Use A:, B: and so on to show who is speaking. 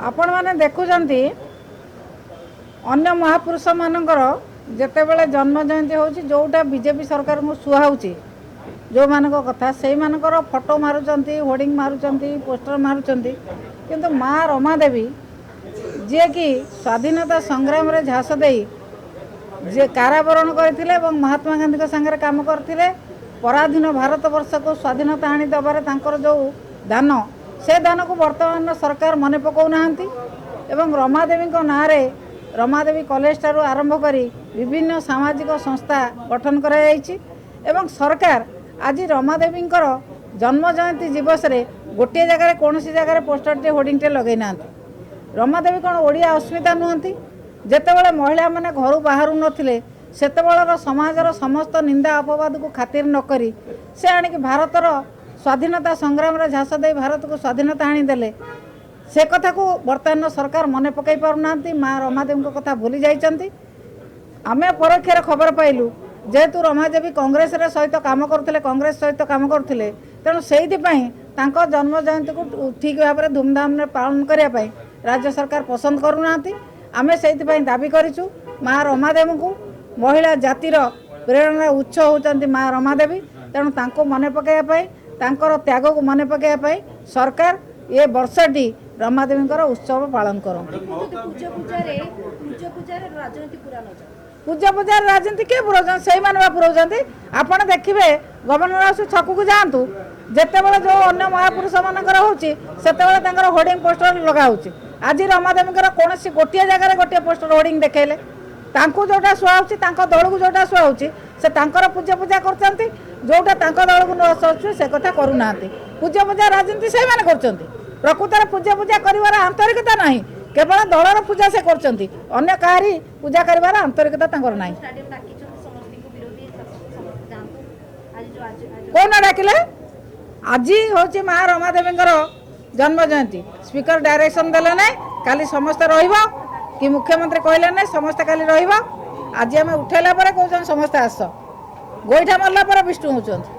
A: ଆପଣମାନେ ଦେଖୁଛନ୍ତି, ଅନ୍ୟ ମହାପୁରୁଷମାନଙ୍କର ଯେତେବେଳେ ଜନ୍ମ ଜୟନ୍ତୀ ହେଉଛି, ଯେଉଁଟା ବିଜେପି ସରକାରଙ୍କୁ ସୁହାଉଛି, ଯେଉଁମାନଙ୍କ କଥା, ସେଇମାନଙ୍କର ଫଟୋ ମାରୁଛନ୍ତି, ହୋର୍ଡ଼ିଂ ମାରୁଛନ୍ତି, ପୋଷ୍ଟର ମାରୁଛନ୍ତି। କିନ୍ତୁ ମା ରମାଦେବୀ, ଯିଏକି ସ୍ୱାଧୀନତା ସଂଗ୍ରାମରେ ଝାସ ଦେଇ ଯେ କାରାବରଣ କରିଥିଲେ ଏବଂ ମହାତ୍ମା ଗାନ୍ଧୀଙ୍କ ସାଙ୍ଗରେ କାମ କରିଥିଲେ, ପରାଧୀନ ଭାରତବର୍ଷକୁ ସ୍ୱାଧୀନତା ଆଣି ଦେବାରେ ତାଙ୍କର ଯେଉଁ ଦାନ, ସେ ଦାନକୁ ବର୍ତ୍ତମାନର ସରକାର ମନେ ପକାଉନାହାନ୍ତି। ଏବଂ ରମାଦେବୀଙ୍କ ନାଁରେ ରମାଦେବୀ କଲେଜ ଠାରୁ ଆରମ୍ଭ କରି ବିଭିନ୍ନ ସାମାଜିକ ସଂସ୍ଥା ଗଠନ କରାଯାଇଛି ଏବଂ ସରକାର ଆଜି ରମାଦେବୀଙ୍କର ଜନ୍ମ ଜୟନ୍ତୀ ଦିବସରେ ଗୋଟିଏ ଜାଗାରେ, କୌଣସି ଜାଗାରେ ପୋଷ୍ଟରଟିଏ, ହୋର୍ଡ଼ିଂଟିଏ ଲଗାଇ ନାହାନ୍ତି। ରମାଦେବୀ କ'ଣ ଓଡ଼ିଆ ଅସ୍ମିତା ନୁହନ୍ତି? ଯେତେବେଳେ ମହିଳାମାନେ ଘରୁ ବାହାରୁ ନଥିଲେ, ସେତେବେଳର ସମାଜର ସମସ୍ତ ନିନ୍ଦା ଅପବାଦକୁ ଖାତିର ନକରି ସେ ଆଣିକି ଭାରତର ସ୍ୱାଧୀନତା ସଂଗ୍ରାମରେ ଝାସ ଦେଇ ଭାରତକୁ ସ୍ୱାଧୀନତା ଆଣିଦେଲେ। ସେ କଥାକୁ ବର୍ତ୍ତମାନର ସରକାର ମନେ ପକାଇ ପାରୁନାହାନ୍ତି। ମା ରମାଦେବୀଙ୍କ କଥା ଭୁଲି ଯାଇଛନ୍ତି। ଆମେ ପରୋକ୍ଷରେ ଖବର ପାଇଲୁ, ଯେହେତୁ ରମାଦେବୀ କଂଗ୍ରେସରେ ସହିତ କାମ କରୁଥିଲେ, କଂଗ୍ରେସ ସହିତ କାମ କରୁଥିଲେ, ତେଣୁ ସେଇଥିପାଇଁ ତାଙ୍କ ଜନ୍ମ ଜୟନ୍ତୀକୁ ଠିକ୍ ଭାବରେ ଧୁମଧାମରେ ପାଳନ କରିବା ପାଇଁ ରାଜ୍ୟ ସରକାର ପସନ୍ଦ କରୁନାହାନ୍ତି। ଆମେ ସେଇଥିପାଇଁ ଦାବି କରିଛୁ, ମା ରମାଦେବୀଙ୍କୁ, ମହିଳା ଜାତିର ପ୍ରେରଣାର ଉତ୍ସ ହେଉଛନ୍ତି ମା ରମାଦେବୀ, ତେଣୁ ତାଙ୍କୁ ମନେ ପକାଇବା ପାଇଁ, ତାଙ୍କର ତ୍ୟାଗକୁ ମନେ ପକାଇବା ପାଇଁ ସରକାର ଏ ବର୍ଷଟି ରମାଦେବୀଙ୍କର ଉତ୍ସବ ପାଳନ କରନ୍ତୁ।
B: ପୂଜା ପୂଜାରେ ରାଜନୀତି ପୁରା ନ ଯାଉ।
A: ପୂଜା ପୂଜାରେ ରାଜନୀତି କିଏ ପୁରଉଛନ୍ତି? ସେଇମାନେ ବା ପୁରଉଛନ୍ତି। ଆପଣ ଦେଖିବେ, ଗଭର୍ଣ୍ଣର ହାଉସ୍ ଛକକୁ ଯାଆନ୍ତୁ, ଯେତେବେଳେ ଯେଉଁ ଅନ୍ୟ ମହାପୁରୁଷମାନଙ୍କର ହେଉଛି, ସେତେବେଳେ ତାଙ୍କର ହୋର୍ଡ଼ିଂ, ପୋଷ୍ଟର ଲଗା ହେଉଛି। ଆଜି ରମାଦେବୀଙ୍କର କୌଣସି ଗୋଟିଏ ଜାଗାରେ ଗୋଟିଏ ପୋଷ୍ଟର, ହୋର୍ଡ଼ିଂ ଦେଖେଇଲେ? ତାଙ୍କୁ ଯେଉଁଟା ସୁହାଉଛି, ତାଙ୍କ ଦଳକୁ ଯେଉଁଟା ସୁହାଉଛି, ସେ ତାଙ୍କର ପୂଜା ପୂଜା କରୁଛନ୍ତି। ଯେଉଁଟା ତାଙ୍କ ଦଳକୁ ନ ସୁହାଉଛି, ସେ କଥା କରୁନାହାନ୍ତି। ପୂଜା ପୂଜା ରାଜନୀତି ସେଇମାନେ କରୁଛନ୍ତି। ପ୍ରକୃତରେ ପୂଜା ପୂଜା କରିବାର ଆନ୍ତରିକତା ନାହିଁ। କେବଳ ଦଳର ପୂଜା ସେ କରୁଛନ୍ତି, ଅନ୍ୟ କାହାରି ପୂଜା କରିବାର ଆନ୍ତରିକତା ତାଙ୍କର ନାହିଁ।
B: ଷ୍ଟାଡିୟମ ଡାକିଛନ୍ତି ସମସ୍ତଙ୍କୁ, ବିରୋଧୀ, ଶାସକ ସମସ୍ତେ ଯାଆନ୍ତୁ ଆଜି ଯୋଉ ଆଜି
A: କୋଉନ ଡାକିଲେ? ଆଜି ହେଉଛି ମା ରମାଦେବୀଙ୍କର ଜନ୍ମ ଜୟନ୍ତୀ। ସ୍ପିକର ଡାଇରେକ୍ସନ ଦେଲେ ନାହିଁ କାଲି ସମସ୍ତେ ରହିବ କି, ମୁଖ୍ୟମନ୍ତ୍ରୀ କହିଲେ ନାହିଁ ସମସ୍ତେ କାଲି ରହିବ। ଆଜି ଆମେ ଉଠେଇଲା ପରେ କହୁଛନ୍ତି ସମସ୍ତେ ଆସ। ଗୋଇଠା ମାରିଲା ପରେ ବିଷ୍ଣୁ ହେଉଛନ୍ତି।